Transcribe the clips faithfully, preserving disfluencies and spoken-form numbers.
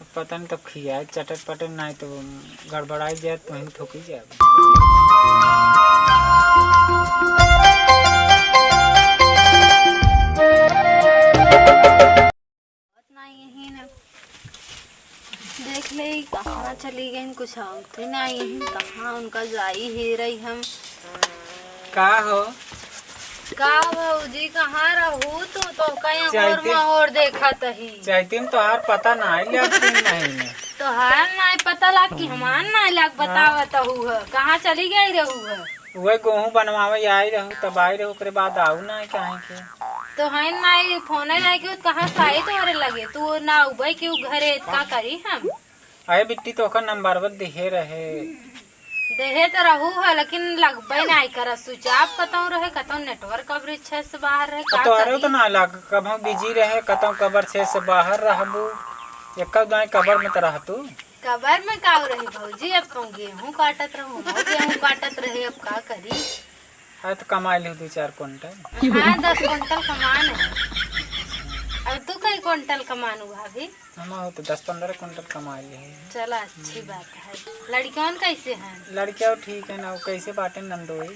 पता नहीं, तब खियाए चटर पटर, नाहीं तो गड़बड़ाई जाए, तो वहीं थूकी जाए। ना यही ना। देख ले, ई कहाँ चली गईन, कुछ आवते ना यही, कहाँ उनका जाई हेरई हम। का हो? का भौजी, कहाँ रहू तू? तो कहीं और चैती, माहौर देखत ही। चैती में तोहार पता ना आई लग तीन महीने। तोहार ना पता लग कि हमार ना लग, हाँ। बतावत हू ह, कहाँ चली गई रहू ह? वही गेहूं बनवावे आई रहू, तब आई रहू, ओकरे बाद आऊ ना काहे के? तो है ना, फोन है ना कि कहाँ से आई तोहरे लगे, तू ना उबई के उ घरे, का करी हम? अरे बिट्टी, तो ओकर नंबरवा दिहे रहे। देहे तो रहू है, लेकिन लगबे ना करा, स्विच ऑफ कतौ रहे, कतौ नेटवर्क कवरेज छे से बाहर रहे, अब का तोहरे करी? तो ना लग, कबहू बिजी रहे, कतौ कवर छे से बाहर रहबू, एक दाएं कवर में तो रहतू। कबर में का रही भौजी, अब कहूँ गेहूँ काटत रहूँ, हम गेहूँ काटत रहे, अब का करी? हाँ, तो कमाई लिहू दो चार कुंटल। हाँ, दस कुंटल कमान है। अब तू कई कुंटल कमानू भाभी? हम हो तो दस पन्द्रह कुंटल कमाई लिहू। चला, अच्छी बात है। लड़कियन कैसे हैं? लड़कियाँ ठीक है ना, वो कैसे बाटे नंदोई?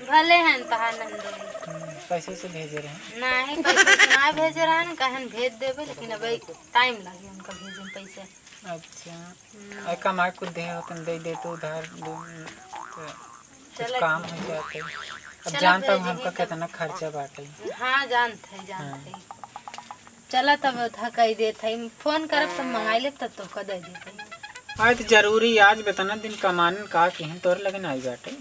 भले हैं तहार नंदोई। हम्म, पैसे से भेजे रहे? नहीं, पैसे से ना भेजे रहे ना, कहन भेज देबे, लेकिन अब टाइम लगे उनका भेजे में पैसे। अच्छा। हम्म। अरे कमाई कुछ देहे होतन, दे दे तो उधार दे, तो कुछ चला काम ठीक। हो जाते। अब चला जानता हूँ भेजे हमका ही तब। कितना खर्चा बाटे। हाँ, जानत है, जानत हाँ। है। चला तब उधा कही देत है, फोन करब तब मंगाई लेब, तब तोका दे देत है। आज तो जरूरी, आज बेतना दिन कमाने का किहन तोर लगे ना आई बाटे।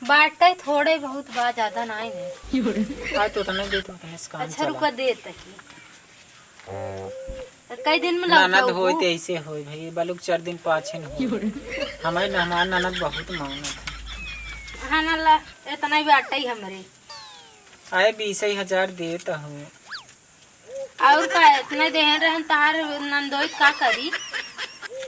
बाटे थोड़े बहुत बा, ज्यादा नाई ने। आज तो उतना दे, तो उतने से काम अच्छा, चला। रुका देत है। कई दिन में ननद लौटबू? होई त ऐसे होई भाई, बलुक चार दिन पाछे न होई। हमारे न, हमार ननद बहुत मानत है। हाँ ना ला, इतना ही बाटे ही हमरे। आए बीस ही हजार देत हूँ। और का, इतने देहन रहन तहार नंदोई का करी?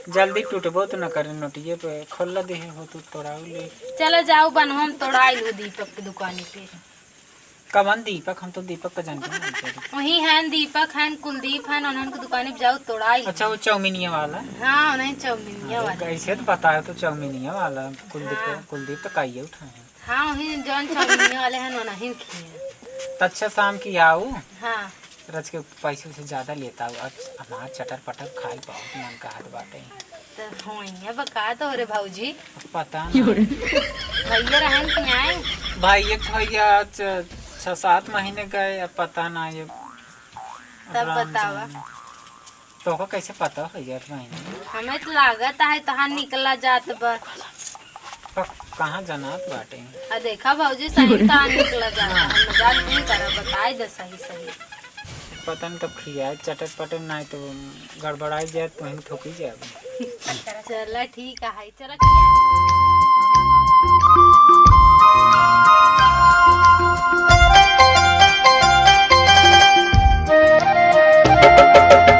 जल्दी टूटबो तो न करे, नोटिये पे खोल देहे हो तो तोड़ाऊ ले। चला जाओ बनहो, हम तोड़ाई लू दीपक की दुकानी पे। कवन दीपक? हम तो दीपक का जानते हैं। वही हैं दीपक हैं, कुलदीप हैं, उन्हन के दुकानी पे जाओ, तोड़ाई। अच्छा, वो चौमिनिया वाला? हाँ, उन्हीं चौमिनिया अरे, वाला। कैसे तो पता है तो चौमिनिया वाला, कुलदीप हाँ। कुलदीप तो काइये उठाए हैं। हाँ, वही जौन चौमिनिया वाले हैं, उन्हीं के हैं। तो अच्छा, शाम की आऊ। हाँ। रच के पैसे उसे ज्यादा लेता हूँ, अब हमार चटर पटर खाई बहुत मन कहत बाटे। तो होइए बका तोहरे भौजी। पता ना। भैया रहन कि आए? भाई एक भैया च-, छह सात महीने गए, अब पता ना ये तब राम बतावा। जाने। तोहका कैसे पता हो यार महीने? हमें तो लागत है तहार निकला जात बा। प-, कहाँ जनात बाटे? आ देखा भौजी, सही तहार निकला जात है, मजाक नहीं करा, बताए दे सही सही। पता नहीं तब खियाए चटर पटर, नाहीं तो गड़बड़ाई जाए, तो हम थूकी जाए। चला ठीक है, चला खिया।